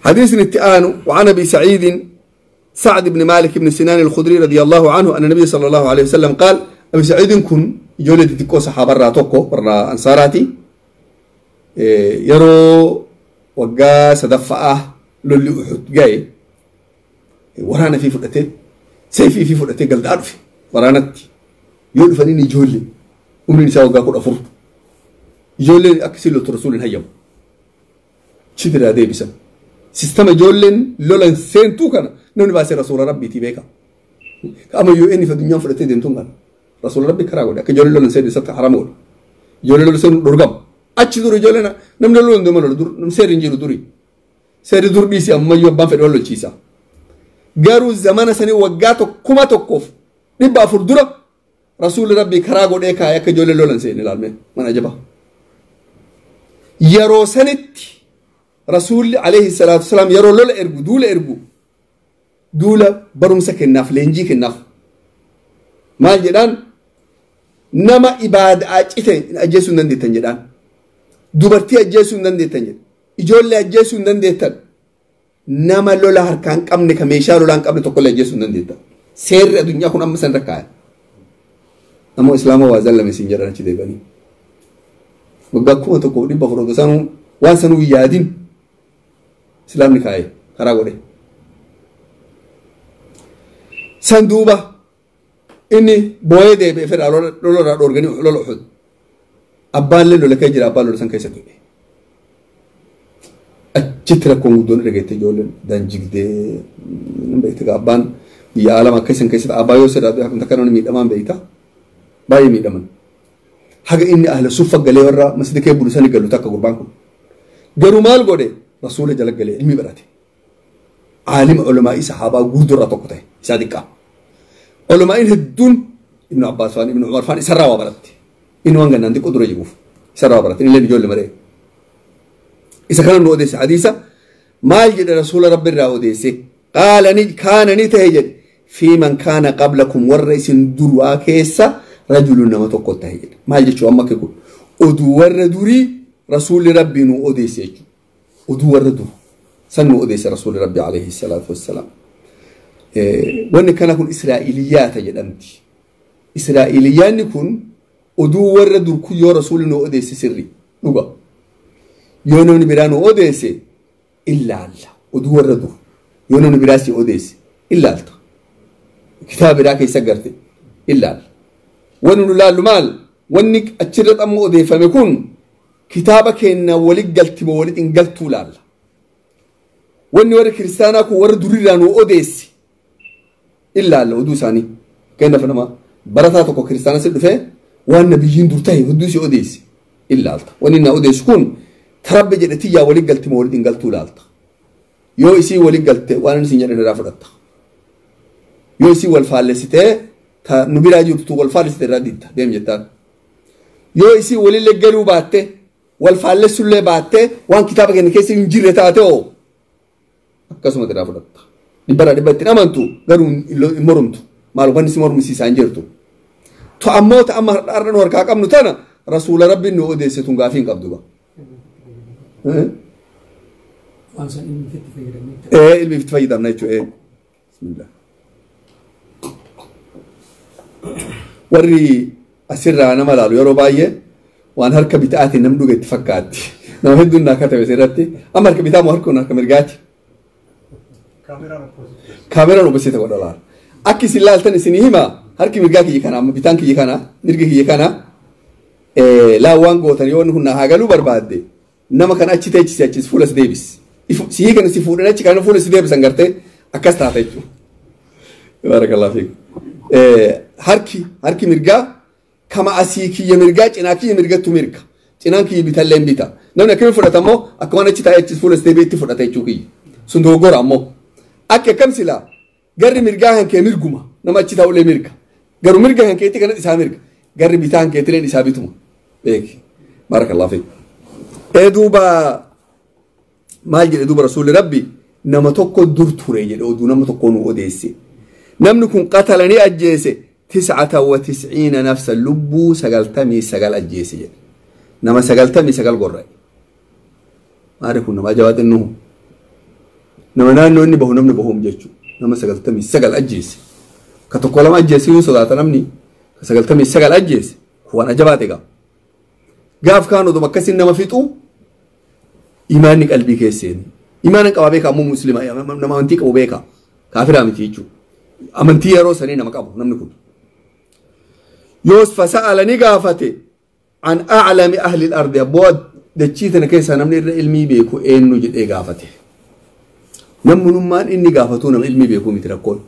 حديث الاتآن وعن أبي سعيد سعد بن مالك بن سنان الخدري رضي الله عنه أن النبي صلى الله عليه وسلم قال أبي سعيد كن جولة تكو صحابة راتوكو برا أنصاراتي يرو وقا سدفعه للي أحد جاي ورانا في فرقتين سيفي في فرقتين قلت أعرفي ورانا يقول فنيني جولي أمري نساء وقا كل أفر جولي أكسل له رسول هيم شدر هذا بسم سيستم جولين لولا سنتو كان نوني باسي رسول ربي تبيكا أما يو إني في الدنيا فرقتين دمتون كان رسول ربي كراغو كي جولي لولا سين ست حرام قول جولي لولا سين درغم achi duri jolena namni lolun dama lolu dur nam seeri hin jiru duri seeri dur dhiisi ammayyuu abbaan fedhe wal lolchiisa garuu zamana sanii waggaa tokkuma tokkoof 400 dura rasuulli rabbii karaa godhee kaayee akka ijoollee lolan seene ilaalme mana ajaba yeroo sanitti rasuulli alayhi salaatu wasalaam yeroo lola ergu duula ergu duula barumsa kennaaf leenjii kennaaf maal jedhaan nama ibaadaa cite ajjeesuu hin dandeettan jedhaan dubartii ajjeesuu hin dandeettan jedhe ijoollee ajjeesuu hin dandeettan nama lola harkaa hin qabne ka meeshaa lolaa hin qabne tokkollee ajjeesuu hin dandeettan seerri addunyaa kun amma san rakkaa'e ammoo islaama waa zallame siin jedhan achi deebi'anii waggaa 1400 osoo sanuu waan sanuu hin yaadin islaamni kaa'e karaa godhe san duuba inni boo'ee deebi'e fedha lolarraa dhoorganii lola Uhud abbaallee lola kee jira abbaan lola san keessa du'e achitti rakkoon guddoon dhageette ijoolleen danjigdee beekte abbaan biyya alama akka isan keessatti abbaa yoo sodaatu akkam takka namni miidhamaan beekta baay'ee miidhaman haga inni ahla suffa galee warra masjida kee bulu sani galu takka gurbaan kun garuu maal godhe rasuula jala galee ilmi barate عالم علماء صحابة gurguddaa tokko ta'e isaa xiqqaa علماء hedduun ibnu Abbaas faan ibnu Umar faan isarraa waa baratte inni waan gannaan xiqqoo dura jiruuf isarraa waa baratte inni ijoollee malee isa kana nu odeesse hadiisa maal jedhe rasuula rabbi irraa odeesse qaala ni kaana ni ta'e jedhe fi man kaana qablakum warra isin duraa keessa rajulun nama tokko ta'e jedhe maal jechuu amma akka kun oduu warra durii rasuulli rabbii nu odeesse jechuudha oduu warra dur san nu odeesse rasuulli rabbi alayhi salaatu wassalaam wanni kana kun israa'iliyaata jedhamti israa'iliyaanni kun oduu warra dur kun yoo rasuulli nu odeesse sirri dhuga yoo namni biraa nu odeesse ilaalla oduu warra dur yoo namni biraa si odeesse ilaalta kitaaba biraa keessa garte ilaalla wanni nu laallu maal wanni achirra xammu odeeffame kun kitaaba keenya walit galti moo walit hin galtuu laalla wanni warra kiristaanaa kun warra durirraa nu odeesse ilaalla oduu isaanii kennaaf nama barataa tokko kiristaana si dhufee waan nabiyyiin dur ta'e hedduu si odeesse ilaalta wanni na odeessu kun tarabbe jedhe tiyyaa walit galti moo walit hin galtuu laalta yoo isii walit galte waan inni siin jedhan irraa fudhatta yoo isii wal faallessitee ta nu biraa jirtu wal faallessite irraa diitta deem jettaan yoo isii walillee galuu baatte wal faallessullee baatte waan kitaaba keenya keessa hin jirre taate oo akkasuma irraa fudhatta dhibbarraa dhibba ittiin amantu garuu hin mormtu maal wanni si mormisiisaa hin jirtu to ammoo ta amma har'a nu harkaa qabnu tana rasuula rabbiin nu odeesse tun gaafii hin qabdu ba waan san ilmi itti fayyadamne ilmi itti fayyadamna jechuudha bismillah warri asirraa nama laalu yeroo baay'ee waan harka bitaatiin nam dhuge itti fakkaatti nama hedduun naa katabe asirratti amma harka bitaa moo harka kun harka mirgaati kaameraan opposite godha laala akki isin laaltan isinii hima harki mirgaa kiyya kana amma bitaan kiyya kana mirgi kiyya kana laa waan gootan yoo inni kun naa haa galuu barbaadde nama kana achi teechisi achis fuula si deebis sihii kana si fuudhan achi kana fuula si deebisan gartee akkas taata jechuudha. Barakallahu fiikum. Harki harki mirgaa kama asii kiyya mirgaa cinaa kiyya mirgattu mirga cinaan kiyya bitallee hin bita namni akkamiin fudhata ammoo akka waan achi taa'ee achis fuula si deebi'etti fudhata jechuu kiyya sun dogoggora ammoo akka akkam silaa garri mirgaa kan kee mirguma nama achi taa'ullee mirga garuu mirga kan keetti kanas isaa mirga garri bitaa kan keettileen isaa bituma beeki barakallahu fiik. Duuba maal jedhe duuba rasuulli rabbi nama tokko dur ture jedhe oduu nama tokko nu odeesse namni kun qatalanii ajjeese 99 nafsa lubbuu 99 ajjeese jedhe nama 99 gorra'e maali kun nama ajabaa xinnuhu Nama naannoo inni bahu namni bahuum jechuudha. Nama 99 ajjeese. Ka tokko lama ajjeese yoo sodaata namni ka 99 ajjeese waan ajabaate gaa. Gaaf kaan oduma akkasiin nama fixu imaanni qalbii keesseen. Imaana qabaa beekaa ammoo muslima nama amantii qabu beekaa. Kaafiraa miti jechuudha. Amantii yeroo sanii nama qabu namni kun. Yoos fasa'ala ni gaafate an a'lami ahli al-ardi abboo dachii tana keessaa namni irra ilmii beeku eenyu jedhee gaafate. Namnummaan inni gaafatu nama ilmii beekuu miti rakkoon.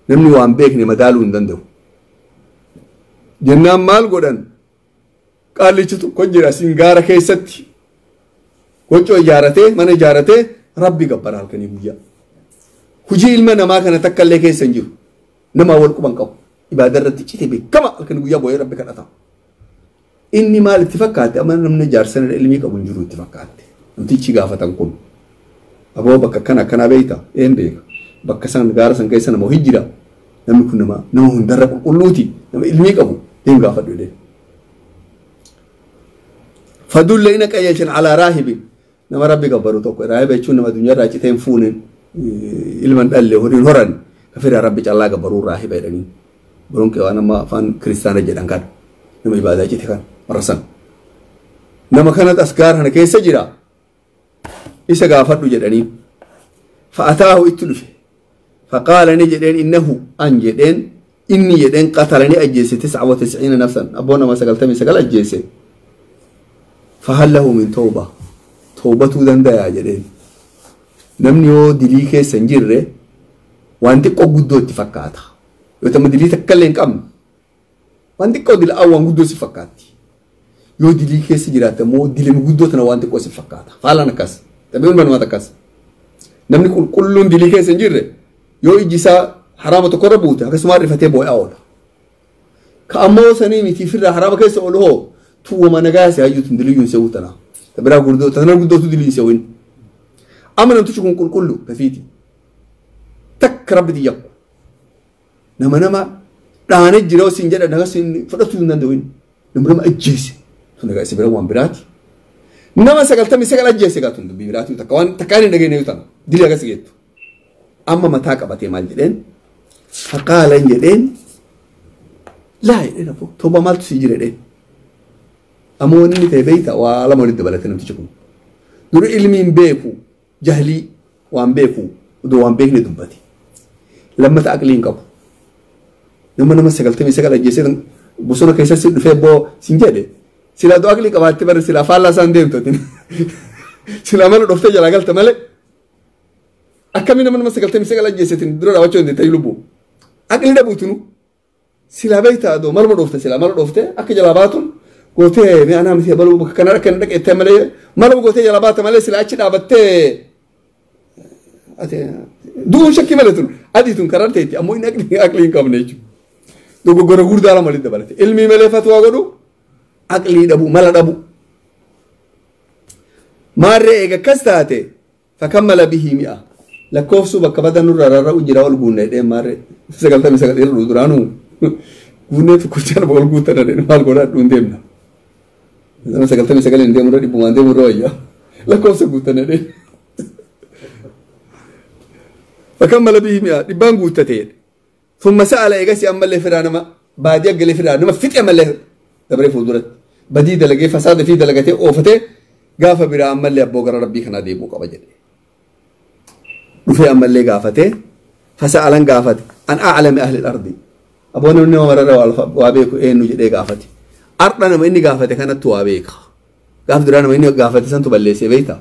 Namni waan beekne madaaluu hin danda'u. Jennaan maal godhan? Qaallichi tokko jira siin gaara keessatti gochoo ijaaratee mana ijaaratee rabbi gabbara halkanii guyyaa. Hujii ilma namaa kana takka illee keessa hin jiru. Nama wal quban qabu. Ibaada irratti cite beekama halkanii guyyaa boo'ee rabbi kadhata. Inni maal itti fakkaate amma namni ijaarsan ilmii qabu hin jiru itti fakkaate. Namtichi gaafatan kun. Aboo bakka akkana akkanaa beekta? Een beeka. Bakka san gaara san keessa nama hojii jira. Namni kun nama hundarra qulqulluuti. Nama ilmii qabu. Deem gaafadhu jedhee. Fadulla ina qajeelchan alaa raahibin. Nama rabbi gabbaru tokko. Raahiba jechuun nama addunyaarraa citee hin fuune ilma hin dhalle horiin horan kafiraa rabbi callaa gabbaruu raahiba jedhanii. Boronqee waan amma afaan kiristaana jedhan kana. Nama ibaadaa cite kana warra san. Nama kanatu as gaara kana keessa jira. Isa gaafadhu jedhanii. Fa'ataahu itti dhufe. Faqaala ni jedheen innahu an jedheen inni jedheen qatala ni ajjeese 99 nafsan abboo nama 99 ajjeese. Fahal lahu min tawba tawbatuu dandayaa jedheen. Namni yoo dilii keessa hin jirre waan xiqqoo guddoo itti fakkaata. Yoo ta'u dilii takka illee hin qabne waan xiqqoo dila'aa waan guddoo si fakkaatti. Yoo dilii keessa jiraatte immoo dilii guddoo tana waan xiqqoo si fakkaata. Faalaan akkas. Xabiin namaa akkas. Namni qulqulluun dilii keessa hin jirre yoo iji isaa haraama tokkorra buute akkasumaan rifatee boo'aa oola. Ka ammoo sanii miti firraa haraama keessa oolu hoo tuwwama nagaa si hayyuutu diliyyuun se'uu tana. Biraa guddoo tana guddootu diliin se'uun. Amma namtichi kun qulqullu kafiiti. Takka rabbi xiyyaku. Nama nama dhaanee jira siin jedha nagaa siin fudhatuu hin danda'u inni. Nama nama ajjeese. Tun nagaa isa bira waan biraati. Nama 99 ajjeese gaa tun dubbii biraati takka waan takkaan hin dhageenye yoo tana. Dilii akkas geettu. Amma mataa qabatee maal jedheen? Faqaala hin jedheen. Laa jedheen abboo tooba maaltu sii jira jedheen. Amma wanni inni ta'e beeyta waa lama walitti dabalate namtichi kun. Duri ilmi hin beeku jahlii waan beeku odoo waan beekne dubbate. Lammata aqlii hin qabu. Nama nama 99 ajjeesee bosona keessatti dhufee boo sin jedhe. Silaa du'a aqlii qabaatte barre silaa faallaa isaan deemtu. Silaa mala dhoftee jalaa galta malee. Akkamii nama nama 99 ajjeeseetiin dura dhaabachuu hin dandeenye lubbuu. Aqlii dhabuutunu. Silaa beektaa adoo maluma dhoofte silaa mala dhooftee akka jalaa baatuun gootee mi'a naa miti baluu bakka kana akka hin dhaqeettee malee maluma gootee jalaa baata malee silaa achi dhaabattee du'uun shakkii malee tun adii tun karaa ta'etti ammoo inni aqlii hin qabne jechuudha. Dogoggora guddaa lama walitti dabalate. Ilmii malee fatwaa godhu aqlii dhabu mala dhabu. Maarree eega akkas taate fakammala bihii mi'a. Lakkoofsuu bakka badan nurra rarra'u jira ol guunne jedhee maarree 99 irra duraanuu guunnee tokkocha arba ol guutan jedhee maal godhaa dhuun deemna. Nama 99 hin deemurra dhibbumaan deemurra wayya. Lakkoofsa guutan jedhee. Fakammala bihii mi'a dhibbaan guuttate jedhe. ثم سأل إيجاسي أما اللي فرانا ما بعد يجلي فرانا ما فتح أما اللي دبري فودرت بدي دلقي فساد في دلقته أوفته قاف برا أما اللي أبو قرر ربي خنا ديبو قبجل وفي أما اللي قافته فسألن قافت أن أعلم أهل الأرض أبونا إني مرة وأبيك إيه نجد إيه قافتي أرضنا ما إني قافته كانت توابيك قاف درانا ما إني قافته سنتو بلسي بيتا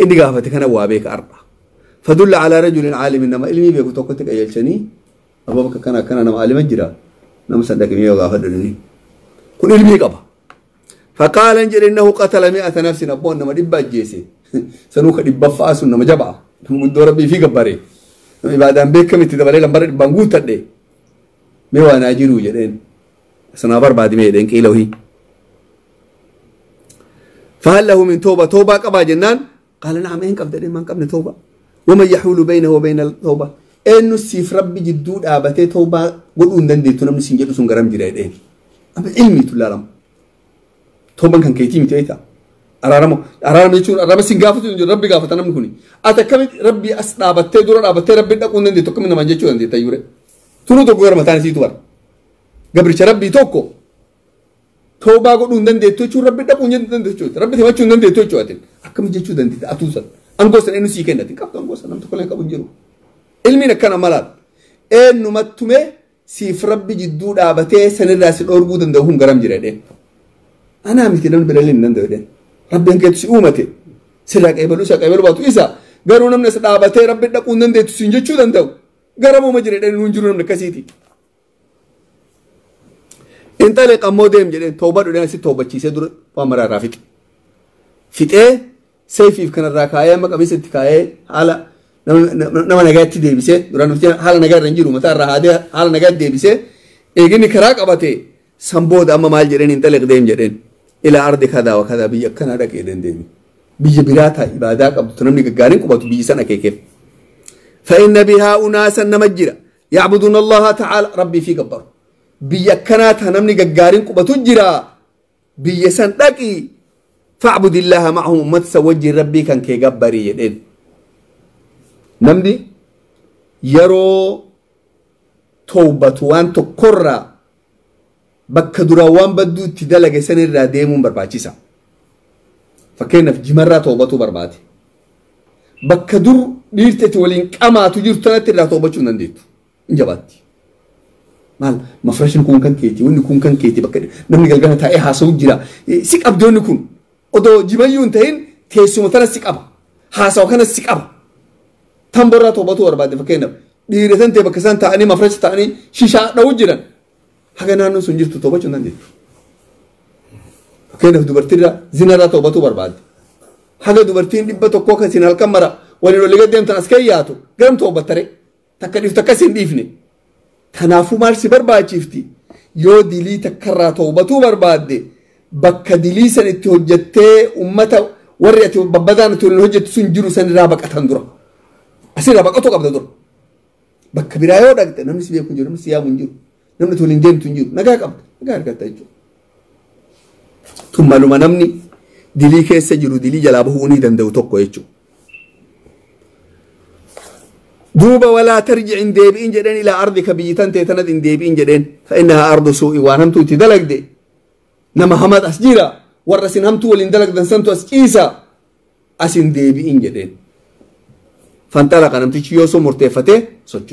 إني قافته كان وابيك أرض فدل على رجل عالم إنما علمي بيكو توقتك أيلشني أبو بكر كان كان أنا معلم الجرا نم صدق مية وقافة دني كل علمي قبا فقال انجل إنه قتل 100 نفس أبونا ما دبا جيسي سنوك دبا فاس نما جبا نم الدور ربي في قبري بعد أن بيك متى دبلي لما برد بانغوت تدي ميوا أنا أجيرو جدين سنابر بعد ما يدين كيلو هي فهل له من توبة توبة قبا جنان قال نعم إن قبل ما قبل توبة ومن يحول بينه وبين التوبة إنه سيف ربي جدود أبته توبة قلون دندي تنم سنجد سنجرم جريدين أما علمي تلالم توبة كان كيتي متيتا Araarama araarama jechuun araarama sin gaafatu hin jiru rabbi gaafata namni kuni. Ati akkamitti rabbi as dhaabattee dura dhaabattee rabbi dhaquu hin dandeettu akkamitti namaan jechuu dandeetta iyyuu Tunuu tokko gara mataan isiitu bara. Gabricha rabbii tokko toobaa godhuu hin dandeettu jechuun rabbi dhaquu hin dandeettu jechuudha. Rabbi himachuu hin dandeettu jechuudha. Akkamitti jechuu dandeetta atuu san. Aangoo san eenyu sii kennati qabdu aangoo san namni tokko illee qabu hin jiru. Ilmiin akkana malaal. Eenyumattume siif rabbi jidduu dhaabatee sanirraa si dhoorguu danda'u hun garam jira jedheen. Anaa miti namni birallee hin danda'u jedheen. Rabbi hankeetu si uumate. Sirraa qeebaluu isa qeebaluu baatu isa. Garuu namni as dhaabatee rabbi dhaquu hin dandeettu siin jechuu danda'u. Garamuma jira jedheen nuun jiru namni akkasiiti. Intaliq ammoo deem jedheen tooba dhudheen asitti toobachiisee dura waan maraa irraa fixe. Fixee seefiif kanarraa kaayee amma qamiisa itti kaayee haala nama nagaatti deebisee duraan dhufte haala nagaa irra hin jiru mataa irraa haadee haala nagaatti deebisee eeginni karaa qabate san booda amma maal jedheen intaliq deem jedheen ilaa ardi kadaa wa kadaa biyya akkanaa dhaqee deemi biyya biraa taa ibaadaa qabdu namni gaggaariin qubatu biyyi san akeekeef. فإن بها أناسا نمجرا يعبدون الله تعالى ربي في قبر بيا كانت نمني قارين قبة تجرا بيا سندقي فاعبد الله معهم ما تسوجي ربي كان كي قبري يدين نمني يرو توبة وان تقرى بكدروان بدو تدلق سن الراديم برباچيسا فكينا في جمرة توبة برباتي بكدر dhiirteti waliin qamaatu jirtu tanatti irraa toobachuu hin dandeettu. Hin jabaatti. Maal mafrashin kun kan keeti wanni kun kan keeti bakka namni galgala taa'ee haasa'u jira. Si qabdi wanni kun odoo jimayyuu hin ta'in teessuma tana si qaba. Haasawa kana si qaba. Tamborraa toobatu barbaadde fakkeenyaaf dhiira tan ta'e bakka isaan taa'anii mafrasha ta'anii shishaa dha'u jiran. Haga naannoon sun jirtu toobachuu hin dandeettu. Fakkeenyaaf dubartiirraa zinarraa toobatu barbaadde. Haga dubartiin 100 kan isin halkan mara waliin olii gad deemtan as keeyyaatu garam toobattare takka dhiiftu akkas hin dhiifne. Kanaafuu maal si barbaachifti yoo dilii takkarraa toobatuu barbaadde bakka dilii san itti hojjettee ummata warri ati babbadaan itti waliin hojjettu sun jiru san irraa baqatan dura. Asirraa baqatuu qabda dura. Bakka biraa yoo dhaqxe namni si beeku hin jiru namni si yaamu hin jiru namni itti waliin deemtu hin jiru nagaa qabda nagaa argatta jechuudha. Tun maluma namni dilii keessa jiru dilii jalaa bahuu ni danda'u tokko jechuudha. دوبا ولا ترجع إن ديبئين جدين إلى أرضك بيتان تيتند إن ديبئين جدين فإنها أرض سوء وانمتو تدلق دي نما همد أسجيرا ورسين همتو ولين دلق دنسنتو أسكيسا أسين ديبئين جدين فانطلق نمتي يوسو مرتفته سوچ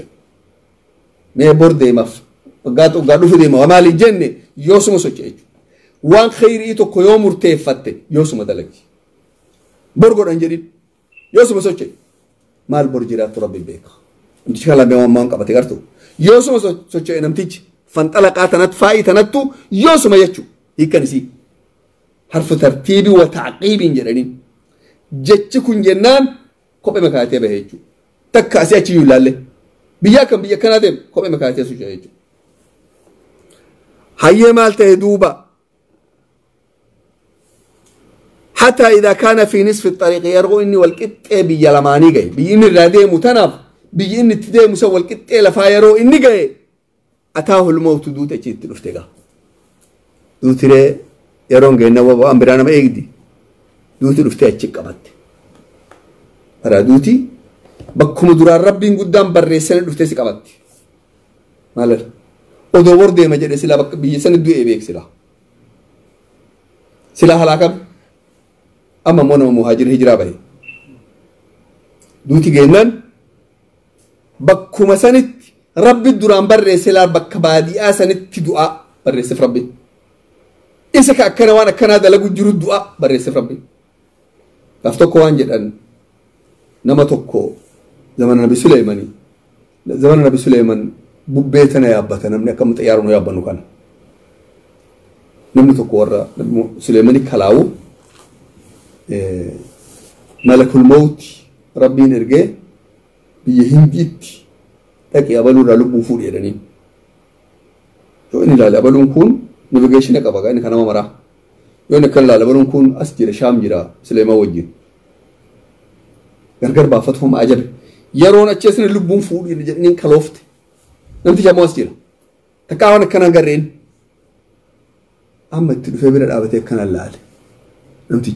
مي بور ديماف وقات وقادو في ديما وما للجنة يوسو مسوچ وان خير إيتو كيو مرتفته يوسو مدلق برغر أنجرين يوسو مسوچ maal bor jiraattu rabbi beeka. Namtichi kan lamee waan qabate gartu. Yoosuma socho'e namtichi fanxalaqaa tanatti faa'ii tanattu yoosuma jechu hiikkan isii. Harfu tartiibii wa tacqiibiin jedhaniin. Jechi kun jennaan kophee makaatee bahe jechuudha. Takka asii achi iyyuu ilaalle. Biyya akkam biyya akkanaa deemu kophee makaatee socho'e jechuudha. Hayyee maal ta'e duuba. حتى إذا كان في نصف الطريق يرغو إني والقطة بيلماني جاي بيإني الرادي متناف بيإني تدي مسوى القطة لفايرو إني جاي أتاه الموت دوت أجيت تلفتها دوت ري يرون جاي نوا أمبرانا ما يجدي دوت لفتها تشيك أبد برا دوتي بكم دورا ربي قدام بريسان لفتها سك أبد مالر ودور دي ما جري سلا بك بيسان دو إيه بيك سلا سلا هلاكم أما مونا مهاجر هجرة به دوتي جنان بكما سنت ربي الدران بر سلا بك بادي سنت دعاء بر سف ربي إذا كأكنا وانا كنا دلقوا جرو الدعاء بر سف ربي تفتكو وان جدًا نما تكو زمن النبي سليماني زمن النبي سليمان ببيتنا يا أبتنا نمني كم تيارون يا أبنو كان نمني تكو ورا سليماني كلاو ملك الموت ربي نرجع بيهنديت تك يا بلو رالو بوفور يدني تو إني لا بلو نكون نيفيجيشن كبا إني كنا مرة يوم كان لا بلو نكون أسجر شام جرا سليمان وجه غرغر بافتهم أجر يرون أتشسن لبون فور يدني كلوفت نمتي جامو أسجر تكاون كنا غرين أما تلفي بلا أبتي كنا لال نمتي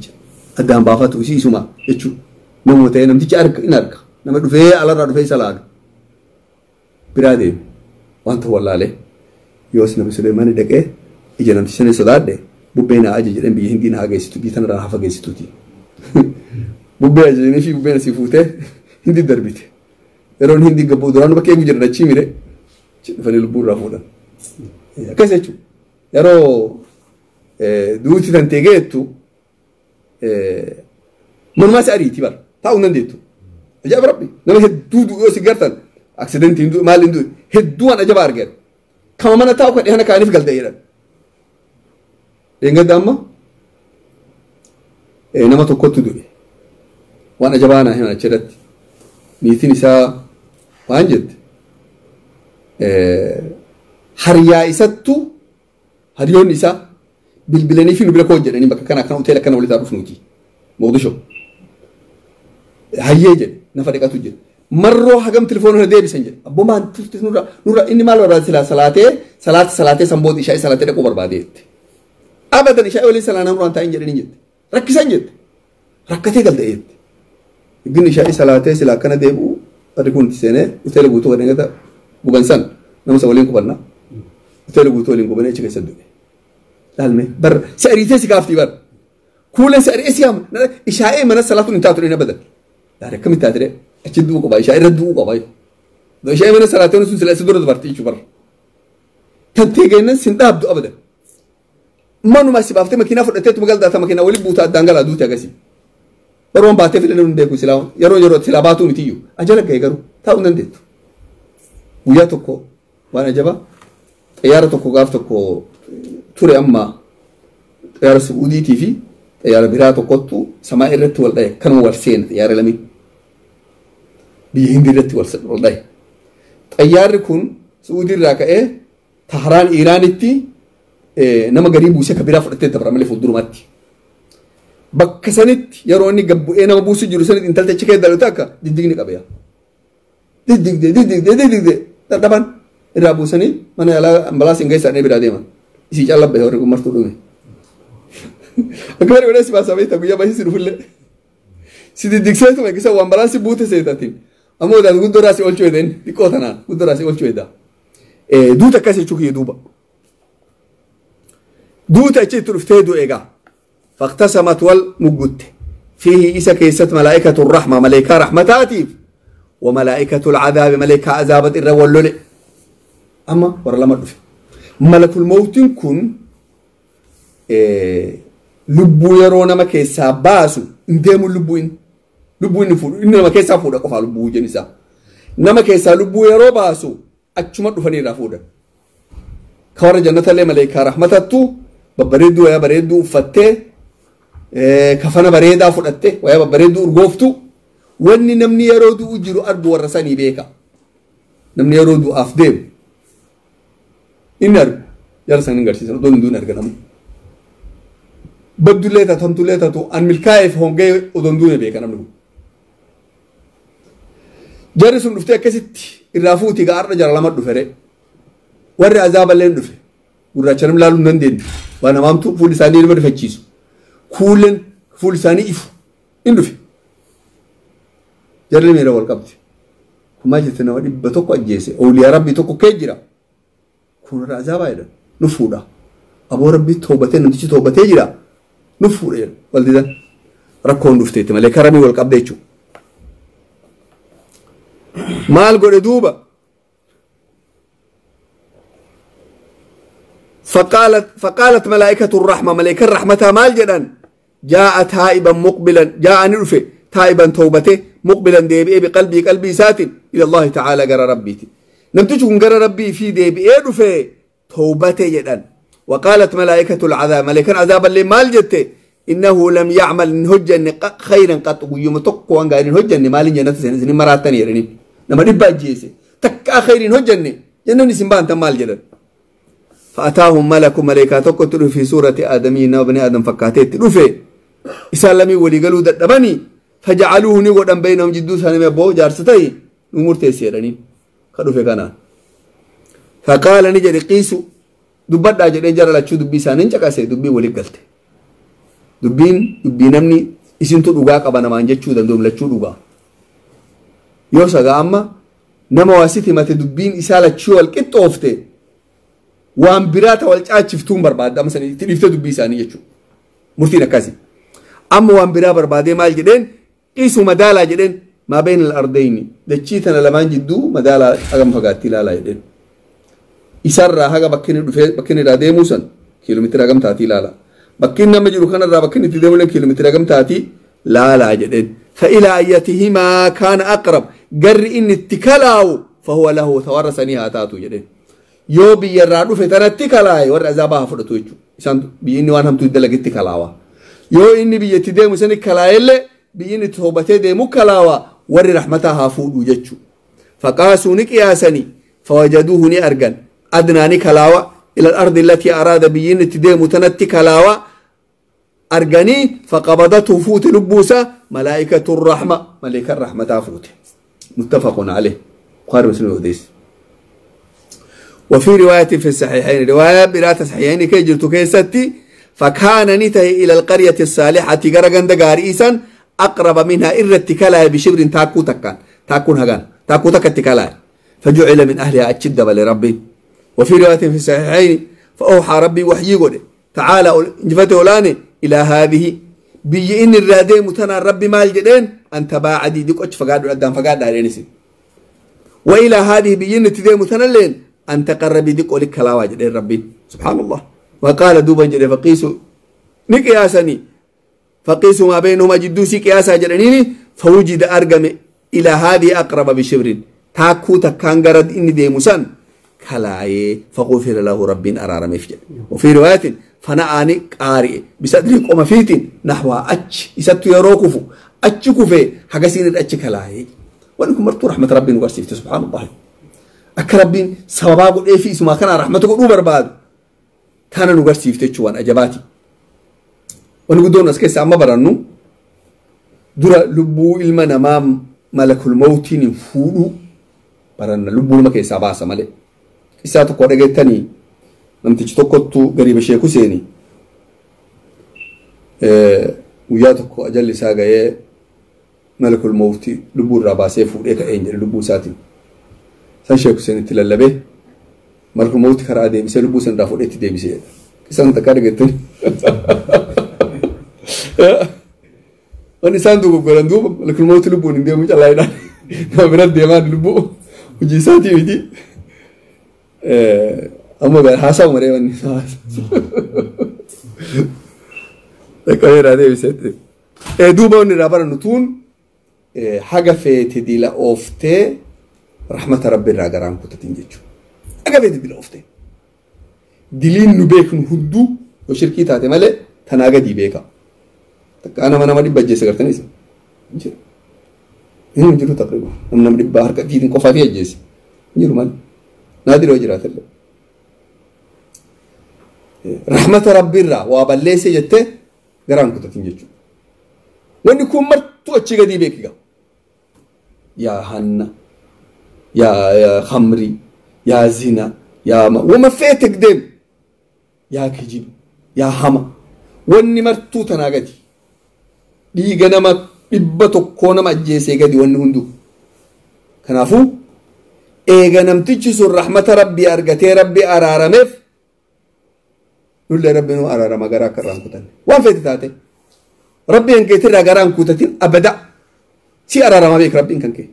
Addaan baafatu isii isuma jechuudha. Nama ta'ee namtichi arga in arga. Nama dhufee alarraa dhufee isa laalu. Biraa deeme. Wanta wallaalee. Yoos Nabi Suleymaan dhaqee ija namticha sana sodaadhe bubbee naa ajaje jedheen biyya Hindii naa geessitu biyya tanarraa hafa geessituuti. Bubbee ajajanii fi bubbeen asii fuutee Hindii darbite. Yeroon Hindii gabboo duraan bakka eegu jiran achii mire dhufanii lubbuu irraa fuudhan. Akkas jechuudha. Yeroo duuti tan ta'e geettu manumaa si ariiti bara taa'uu hin dandeettu. Ajaa'iba rabbi nama hedduu du'u yoo si gartan aksidentii hin du'u maal hin du'u hedduu waan ajabaa argan. Kama mana taa'u kan dhihana kaaniif galtee jedhan. Dheengadda amma nama tokkotti du'e. Waan ajabaa naa himan achirratti. Niitiin isaa waan jette hariyaa isattu hariyoonni isaa bilbilanii fi nu bira koo jedhanii bakka kana akkana hoteela akkana walitti dhufnuuti. Moqdisho. Hayyee jedhe nafa dhiqatu jedhe. Marroo hagam telefoona irra deebisan jedhe. Abboo maal turte nurra nurra inni maal barbaade silaa salaatee salaata salaatee sanboota ishaa salaatee dhaquu barbaade jette. Abadan ishaa waliin salaanaa nurraan taa'in jedhanii jette. Rakkisan jette. Rakkatee galtee jette. Gin ishaa salaatee silaa akkana deebi'u warri kun seenee hoteela guutuu kan eegata guban san nama isa waliin qubanna. Hoteela guutuu waliin qubanee achi keessa du'e. Laalme bar si ariitee si kaaftii bar. Kuuleen si ari'ee si yaama. Ishaa'ee mana salaatuun hin taatu abadan. Laale akkamitti taate achi du'uu qaba ishaa irra du'uu qaba. Ishaa'ee mana salaatee sun sila isa dura dubartii jechuu bar. Tantee geennan sin dhaabdu abadan. Manuma si baaftee makiinaa fudhattee tuma galdaata makiinaa waliin buutaa addaan galaa duute agasii. Baroon baatee fidanii hin beeku silaa yeroo yeroo silaa baatuu miti iyyuu ajala ga'e garuu taa'uu hin dandeettu. Guyyaa tokko waan ajaba xayyaara tokko gaaf tokko ture amma xayyaara Su'uudiitii fi xayyaara biraa tokkottu samaa irratti wal dhaye kanuma wal seena xayyaara lameen biyya Hindii irratti wal dhaye. Xayyaarri kun Su'uudii irraa ka'ee Tahraan Iiraanitti nama garii buusee ka biraa fudhatee dabra malee fuuldurumatti. Bakka sanitti yeroo inni gabbu'ee nama buusu jiru sanitti intalti achi keessa dalatu akka diddigni qabeya. Diddigdee diddigdee diddigdee dadhaban irraa buusanii mana yaalaa ambalaansiin geessanii biraa deeman. Isii caalaa bahee warri kun martuu dhume. Akka warri godhee si baasaa beektaa guyyaa baay'ee si dhufullee. Si diddigseetuma eegisa waan ambalaansi buute seetatiin. Ammoo daal guddoo raasii olchuu hedeen xiqqoo tanaan guddoo raasii olchuu hedaa. Duuta akkas jechuu kiyya duuba. Duuta achi itti dhuftee du'e egaa. فاقتسمت والمجت فيه إسا كيست ملائكة الرحمة ملائكة رحمتاتيف وملائكة العذاب ملائكة عذابت الرولول أما ورا لما ملك الموت كن لبو يرونا ما كيسا باسو انديمو لبوين لبوين فول إنما كيسا فودا قفا لبو جنسا نما كيسا لبو يرو باسو أتشمت فني رافودا كور جنة اللي ملائكة رحمتاتو ببريدو يا بريدو فتة kafana bareedaa fudhatte wayaa babbareedduu urgooftu wanni namni yeroo du'u jiru argu warra sanii beeka. Namni yeroo du'aaf deemu inni argu jara sanii agarsiisan otoo hin du'in arga namni. Baddullee taatu hamtullee taatu an milkaa'eef hongee otoo hin duune beeka namni kun. Jarri sun dhuftee akkasitti irraa fuutii gaarra jara lama dhufe ree. Warri azaaballee dhufe gurraacha namni laaluu hin dandeenye waan hamaamtu fuulli isaanii nama rifachiisu. Kuuleen fuulli isaanii ifu in dhufe. Jarri miira wal qabdi. Kumaa jette nama 100 ajjeese ooliyaa rabbii tokko kee jira. Kun irraa azaabaa jedhan nu fuudha. Aboo rabbii toobatee namtichi toobatee jira nu fuudha jedhan wal didan. Rakkoon dhufteetti malee karamii wal qabde jechuudha. Maal godhe duuba? فقالت ملائكة الرحمة ملائكة الرحمة مال جدا جاء تائبا مقبلا جاء نرفه تائبا توبته مقبلا ديبئ بقلبي قلبي سات إلى الله تعالى قرى ربي نمتجكم قرى ربي في ديبئ رفه توبته جدا. وقالت ملائكة العذاب ملائكة العذاب اللي مال جته إنه لم يعمل هجا خيرا قط يوم تقوى أن قال هجا مال جنة سنة مرات ثانية لما ربا جيسي تكا خير هجا جنة سنبان تمال جدا. فأتاهم ملك ملائكة تقتل في سورة آدمين وبني آدم فكاتيت رفه إسلامي ولي قالوا دبني فجعلوه نقودا بينهم جدو سنة بو جارستي نمور تيسيرني كدوفه كان. فقال نجري قيسو دبدا جدين جرى لا دبي سانين چكاسه دبي ولي قلت دبين دبي نمني Isintu dhugaa qaba namaan jechuu danda'u lachuu dhugaa. Yoo sagaa amma nama waa sitti himate dubbiin isaa lachuu wal qixxoofte waan biraa ta wal caachiftuun barbaadda amma sanii itti dhiiftee dubbii isaanii jechuudha. Murtiin akkasii. Amma waan biraa barbaadee maal jedheen dhiisu madaalaa jedheen maa bayna al-ardayni dachii tana lamaan jidduu madaalaa hagam fagaatti ilaalaa jedheen. Isarraa haga bakki inni dhufee bakki inni irraa deemuu san kiiloomeetira hagam taatii ilaala. Bakki inni nama jiru kanarraa bakki inni itti deemu kiiloomeetira hagam taatii laalaa jedheen. فإلى أيتهما كان أقرب قر إن اتكلاو فهو له تورثني هاتاتو جدين yoo biyya irraa dhufe tanatti kalaaye warri azaabaa haa fudhatu jechuudha. Isaan biyyi inni waan hamtuu dalagetti kalaawa. Yoo inni biyyatti deemu sani kalaayellee biyyi inni toobatee deemu kalaawa warri rahmataa haa fuudhu jechuudha. Faqaasuu ni qiyaasanii fawajaduuhu ni argan adnaa ni kalaawa ila al-ardi allatii araada biyyi inni itti deemu tanatti kalaawa arganii faqabadatu fuute lubbuusaa malaa'ikatu rahma maleekan rahmataa fuute. Muttafaqun alayh. Bukhari Muslim odeesse. وفي رواية في الصحيحين رواية برات صحيحين كي جرتو كيستي فكان نتهي إلى القرية الصالحة غرغن دغاريسا أقرب منها إرتكالا بشبر تاكو تكان تاكون هغان تاكو تكتكالا فجعل من أهلها أتشد لربي. وفي رواية في الصحيحين فأوحى ربي وحيي قد تعالى انجفته أولاني إلى هذه بي إن الرادين متنا ربي مال جدين أن تباعدي ديك أتش فقاد قدام فقاد دارينسي وإلى هذه بي إن تدين متنا لين أن تقربي ديك أولك كلاوة جدين ربي سبحان الله. وقال دوبا جدين فقيسوا نقياسني فقيسوا ما بينهما جدوسي قياسا جدينيني فوجد أرقم إلى هذه أقرب بشبر تاكو تكان قرد إني ديموسان كلاي فغفر له رب أرار مفجد. وفي رواية فنأني قارئ بصدري قوم فيت نحو أتش إساتو يروكفو أتش كفي حقسين الأتش كلاي وأنكم مرتو رحمة ربي نقرسيفت سبحان الله. أكربين سباب إيه في اسمه كان رحمتك أوبر بعد كان نقرسيفت شوان أجاباتي ونقول دون أسكيس أما برانو درا لبو إلما نمام ملك الموت نفولو بران لبو ما كيس عباسة ملك إساتو قرأت تاني namtichi tokkottu gariiba sheeku seeni guyyaa tokko ajalli isaa ga'ee malakul mawti lubbuu irraa baasee fuudhee ka'een jedhe lubbuu isaatiin. San sheeku seenitti lallabee malakul mawti karaa deebisee lubbuu san irraa fuudhee itti deebisee jedha. Isaan takkaa dhageettani. Wanni isaan dogoggoran duuba malakul mawti lubbuun hin deemu callaa jedhaan nama bira deemaan lubbuu hojii isaatii miti. Amma gara haasawu maree wanni isaa dhaqqabee irraa deebisetti. Duuba wanni irraa barannu tuun haga feete dila ooftee rahmata rabbi irraa garaan kutatin jechuudha. Haga feete dila ooftee. Diliin nu beeknu hunduu yoo shirkii taate malee tanaa gadii beeka. Takkaa nama nama dhibba ajjeese gartanii isa. Hin jiru. Hin jiru taqriiban. Nama nama dhibbaa harka fiitiin qofaa fi ajjeese. Hin jiru malee. Naadir yoo jiraatellee. Rahmata rabbiirraa waa balleessee jettee garaan kutatin jechuudha. Wanni kun martuu achii gadii beekiga. Yaa hanna, yaa khamrii, yaa zina, yaa wama feete deemu, yaa kijiba, yaa hama. Wanni martuu tanaa gadi. Dhiiga nama 100 nama ajjeesee gadi wanni hunduu. Kanaafuu eega namtichi sun rahmata rabbii argatee rabbii araarameef nullee rabbi nu araarama garaa akka irraan kutanne. Waan feete taate rabbi kan keetirraa garaan kutatin abada si araarama beek rabbiin kan kee.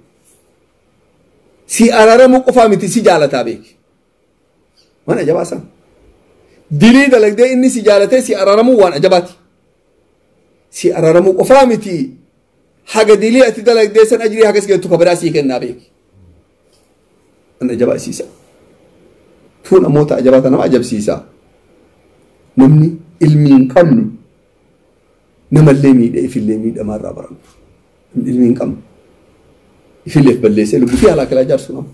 Si araaramuu qofaa miti si jaalataa beek. Waan ajabaa san. Dilii dalagdee inni si jaalatee si araaramuu waan ajabaati. Si araaramuu qofaa miti haga dilii ati dalagdee san ajrii hagas geettu kabiraa sii kennaa beek. Waan ajabaasiisa. Tuun ammoo ta'a ajabaata nama ajabsiisa. Namni ilmi hin qabnu namallee miidhee ifillee miidhamaa irraa barannu. Namni ilmi hin qabnu ifilleef balleessee lubbuu fi haala akilaa jaarsu nama.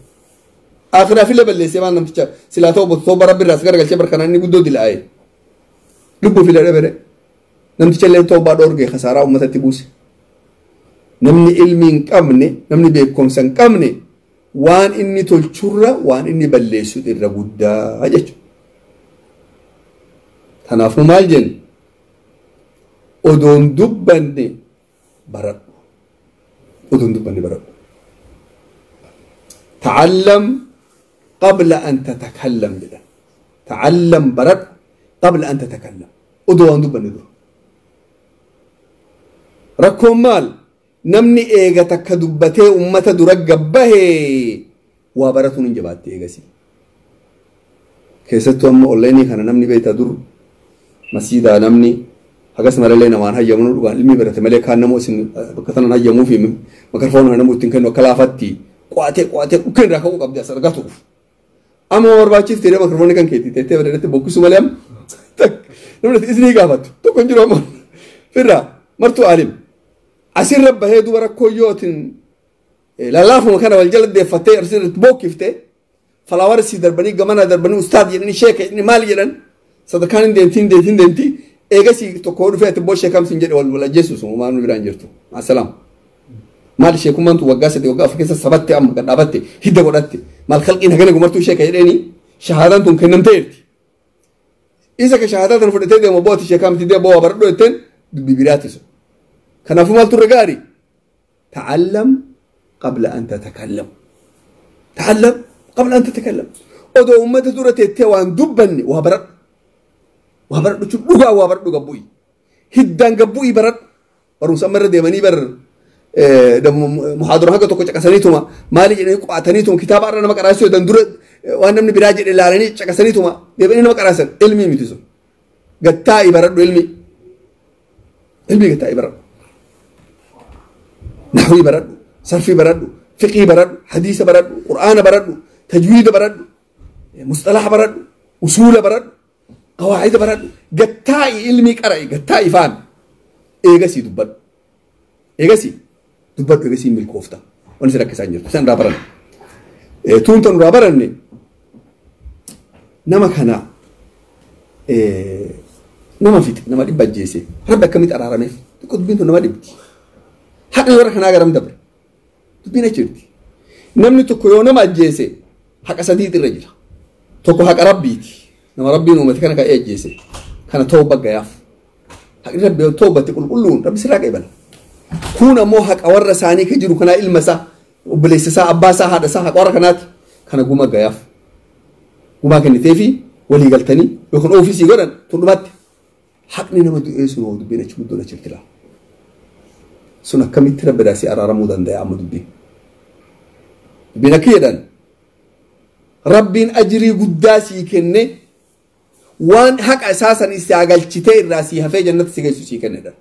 Akhiraa fillee balleessee waan namticha silaa ta'u tooba rabbi irraa si garagalchee barkanaa inni guddoo dilaa'ee. Lubbuu filee dhabere namticha illee toobaa dhoorgee khasaaraa uummatatti buuse. Namni ilmi hin qabne namni beekumsa hin qabne waan inni tolchurra waan inni balleessu irra guddaa jechuudha. Kanaafuu maal jennu odoon dubbanne Baradhu. Odoo hin dubbanne baradhu. Ta'allam qabla an tatakallam jedhan. Ta'allam baradhu qabla an tatakallam. Odoo waan dubbanne dura. Rakkoon maal? Namni eega takka dubbatee ummata dura gabbahee waa baratuun hin jabaatte eegasii. Keessattuu amma onlaayinii kana namni beektaa dur masiidaa namni hagas malallee namaan hayyamu dhugaan ilmi barate malee kaan namoo isin bakka tanan hayyamuu fi makarfoon namuu ittiin kennu akka laafatti qo'atee qo'atee dhukkeen irraa ka'uu qabdi as argatuuf. Amma barbaachifte jedhee makarfoonni kan keetii teettee bareedatte bokkisu malee amma namni isinii gaafattu tokko hin jiru amma firraa martuu aalim. Asirra bahee duba rakkoo yootiin lallaafuma kana wal jala deeffattee asirratti bokkiftee falaawara sii darbanii gamana darbanii ustaad jedhanii sheeka jedhanii maal jedhan sadarkaan hin deemti hin deemti hin deemti eegasii tokko dhufee ati boo sheekam siin jedhe wal ajjeesu sun waan nu biraan jirtu. Asalaam. Maal sheekummaan tun waggaa 3 waggaa 4 keessa sabatte amma gad dhaabatte hidda godhatte maal kalqiin hagana gumartuu sheeka jedheeni shahaadaan tun kennamteerti. Isa ka shahaadaa tan fudhatee deemu boo ati sheekaa miti deemu boo waa baradhu jetteen dubbii biraati sun. Kanaafuu maaltu irra gaarii? Ta'allam qabla an tatakallam. Ta'allam qabla an tatakallam. Odoo uummata dura teettee waan dubbanne waa baradhu. Waa baradhu jechuun dhugaa waa baradhu gabbu'i. Hiddaan gabbu'i baradhu. Barumsa amma irra deemanii bar muhaadara haga tokko caqasaniituma maali jedhanii qo'ataniituma kitaaba irra nama qaraasuu jedhan dura waan namni biraa jedhe ilaalanii caqasaniituma deebi'anii nama qaraasan ilmii miti sun. Gattaa'i baradhu ilmi. Ilmii gattaa'i baradhu. Nahwii baradhu, sarfii baradhu, fiqii baradhu, hadiisa baradhu, qur'aana baradhu, tajwiida baradhu, musxalaha baradhu, usuula baradhu, qawaacida baradhu, gattaa'i ilmii qara'i, gattaa'i faana. Eegasii dubbadhu. Eegasii dubbadhu eegasii milkoofta. Wanni si rakkisaa hin jirtu. Isaan irraa baranne. Tuunta nurraa baranne nama kana nama fixe, nama dhibba ajjeese. Rabbi akkamitti araarameef? Xiqqoo dubbiin tun nama dhibdi. Haqni warra kanaa garam dabre. Dubbiin achi jirti. Namni tokko yoo nama ajjeese haqa sadiitu irra jira. Tokko haqa rabbiiti. Nama rabbiin uumate kana ka'ee ajjeese. Kana tooba gayaaf. Haqni rabbi yoo toobatte qulqulluun rabbi sirraa qeebala. Kun ammoo haqa warra isaanii ka jiru kanaa ilma isaa, obboleessa isaa, abbaa isaa, haadha isaa haqa warra kanaati. Kana guma gayaaf. Gumaa kenniteefi walii galtanii yookaan ofiisii godhan tun dhumatti. Haqni nama du'ee sun hoo dubbiin achi guddoon achi jirti laa. Sun akkamitti rabbi daasii araaramuu danda'a amma dubbiin. Dubbiin akka jedhan rabbiin ajirii guddaa sii kenne waan haqa isaa san isaa galchitee irraa sii hafee jannata si geessu sii kennedha.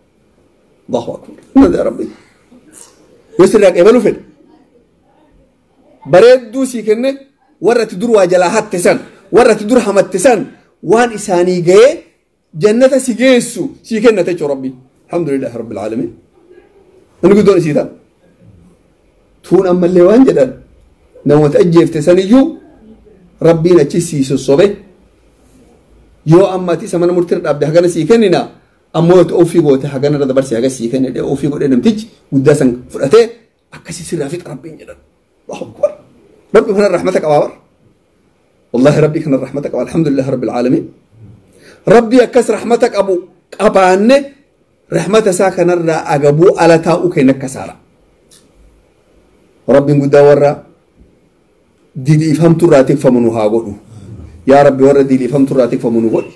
Allahu akbar. Inna rabbi. Yoo sirraa qeebaluu fedhe bareedduu sii kenne warra ati dur waa jalaa hatte san warra ati dur hamatte san waan isaanii ga'ee jannata si geessu sii kennate jechuudha rabbi. Alhamdulillahi rabbil aalamiin. Namni guddoon isii ta'a. Tuun ammallee waan jedhan namoota ajjeefte saniyyuu rabbiin achi sii sossobe yoo amma ati isa mana murtiirra dhaabde hagana sii kennina ammoo yoo ofii goote hagana irra dabarsee haga sii kenne ofii godhee namtichi guddaa san fudhatee akkasii sirraa fixa rabbiin jedhan. Allahu akbar. Rabbi kana rahmata qabaa bar. Wallahi rabbi kana rahmata qaba. Alhamdulillah rabbil aalamiin. Rabbi akkas rahmata qabu qabaanne rahmata isaa kanarraa agabuu ala taa'uu keenya akka saara. Rabbiin guddaa warra diliifamtu irraa tikfamu nu haa godhu. Yaa Rabbi warra diliifamtu irraa tikfamu nu godhi.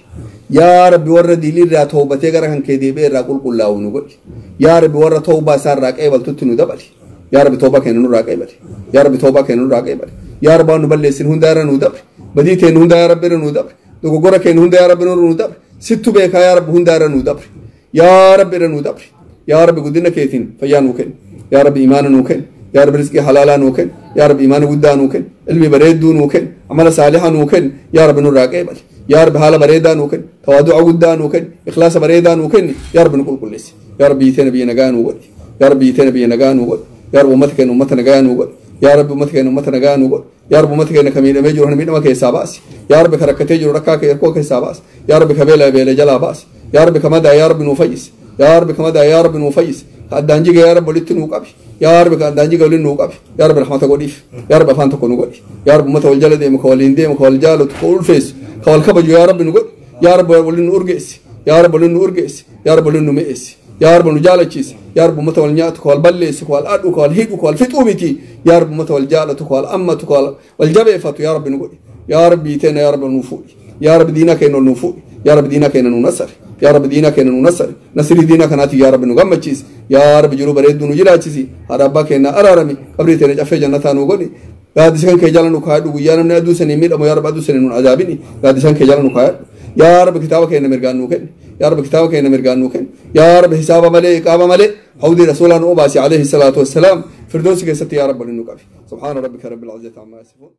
Yaa Rabbi warra dilii irraa toobatee gara kan kee deebi'ee irraa qulqullaa'u nu godhi. Yaa Rabbi warra toobaa isaa irraa qeebaltutti nu dabali. Yaa Rabbi toobaa keenya nurraa qeebali. Yaa Rabbi toobaa keenya nurraa qeebali. Yaa Rabbi waan nu balleessin hundaa irra nu dabri. Badii teenya hundaa yaa Rabbi irra nu dabri. Dogoggora keenya hundaa yaa Rabbi nurra nu dabri. Sittu beekaa yaa Rabbi hundaa irra nu dabri. Yaa Rabbi irra nu dabri. Yaa Rabbi guddina keetiin fayyaa nuu kenni. Yaa Rabbi imaana nuu kenni. Yaa Rabbi rizqii halaalaa nuu kenni. Yaa Rabbi imaana guddaa nuu kenni. Ilmi bareedduu nuu kenni. Amala saalihaa nuu kenni. Yaa Rabbi nurraa qeebali. Yaa Rabbi haala bareedaa nuu kenni. Tawaadu'a guddaa nuu kenni. Ikhlaasa bareedaa nuu kenni. Yaa Rabbi nu qulqulleessi. Yaa Rabbi hiitee biyya nagaa nuu godhi. Yaa Rabbi hiitee biyya nagaa nuu godhi. Yaa Rabbi uummata keenya uummata nagaa nuu godhi. Yaa Rabbi uummata keenya uummata nagaa nuu godhi. Yaa Rabbi uummata keenya ka miidhamee jiru kana miidhama keessaa baasi. Yaa Rabbi ka rakkatee jiru rakkaa rakkoo keessaa baasi. Yaa Rabbi ka beela beela jalaa baasi. Yaa Rabbi ka madaa yaa Rabbi nuu fayyisi. Yaa Rabbi ka madaa yaa Rabbi nuu fayyisi. Ka addaan jiga yaa Rabbi walitti nuu qabi. Yaa Rabbi ka addaan jiga walitti nuu qabi. Yaa Rabbi rahmata godhiif. Yaa Rabbi afaan tokko nu godhi. Yaa Rabbi uummata wal jala deemu ka waliin deemu ka wal jaalatu ka ulfeessu ka wal kabaju yaa Rabbi nu godhi. Yaa Rabbi waliin nu urgeessi. Yaa Rabbi waliin nu urgeessi. Yaa Rabbi waliin nu mi'eessi. Yaa Rabbi nu jaalachiisi. Yaa Rabbi ummata wal nyaatu, ka wal balleessu, ka wal adhu, ka wal hidhu, ka wal fixuu miti. Yaa Rabbi ummata wal jaalatu, ka wal ammatu, ka wal jabeeffatu yaa Rabbi nu godhi. Yaa Rabbi teena yaa Rabbi nuu fuudhi. Yaa Rabbi diina keenya nuu fuudhi. Yaa Rabbi diina keenya nuu nasari. Yaa Rabbi diina keenya nuu nasari. Nasirii diina kanaatiif yaa Rabbi nu gammachiisi. Yaa Rabbi jiruu bareedduu nu jiraachisi. Haadha abbaa keenya araarami. Qabrii teenya caffee jannataa nuu godhi. Gaaddisan kee jala nu kaayadhu. Guyyaa namni aduu sanii miidhamu yaa Rabbi aduu sanii nuun azaabini. Gaaddisan kee jala nu kaayadhu. Yaa Rabbi kitaaba keenya mirgaan nuu kenni. Yaa Rabbi kitaaba keenya mirgaan nuu kenni. Yaa Rabbi hisaaba malee iqaaba malee hawdii rasuulaa nu obaasi alayhi salaatu wassalaam. Firdoosi keessatti yaa Rabbi nu qabi. Subhaana rabbika rabbil izzati ammaa yasifuun.